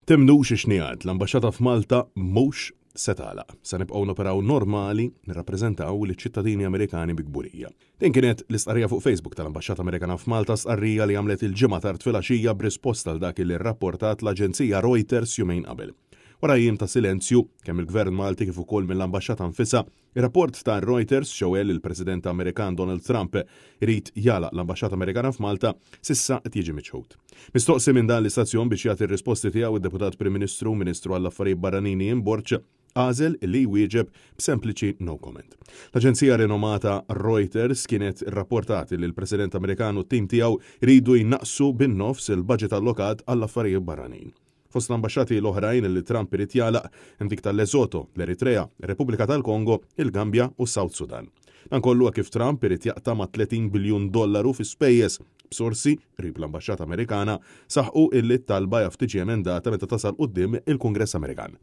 Temmnux ix-xnigħat, l-Ambaxxata f'Malta mhux se tagħlaq. Se nibqgħu noperaw normali, nirrappreżentaw liċ-ċittadini Amerikani bi kburija. Din kienet l-istqarrija fuq Facebook tal-Ambaxxata Amerikana f'Malta, stqarrija li għamlet il-Ġimgħa tard filgħaxija b'risposta għal dak li rrapportat l-aġenzija Reuters jumejn qabel. Wara jiem ta' silenzju, kemm mill-Gvern Malti kif ukoll mill-Ambaxxata nfisha, Ir-rapport ta' Reuters xewel li l-President Amerikan Donald Trump irid jagħlaq l-Ambaxxata Amerikana f'Malta s'issa qed jiġi miċħud. Mistoqsi minn dan l-istazzjon biex jagħti r-risposti tiegħu d-Deputat Prim Ministru u Ministru għall-Affarijiet Barranin Ian Borg għażel li jwieġeb b'sempliċi no comment. L-aġenzija rinomata Reuters kienet irrapportat li l-President Amerikan u t-tim tiegħu jridu jnaqqsu bin-nofs il-budget allokat għall-affarijiet barranin. Fost l-ambaxxati l-oħrajn li Trump irid jagħlaq hemm dik tal-Lesotho, l-Eritrea, ir-Repubblika tal-Kongo, il-Gambja u s-South Sudan. Dan kollu kif Trump irid jaqta' ma' 30 biljun dollaru fi spejjeż b'sorsi qrib l-ambaxxata Amerikana saħqu illi t-talba jaf tiġi emendata meta tasal quddiem il-Kungress Amerikan.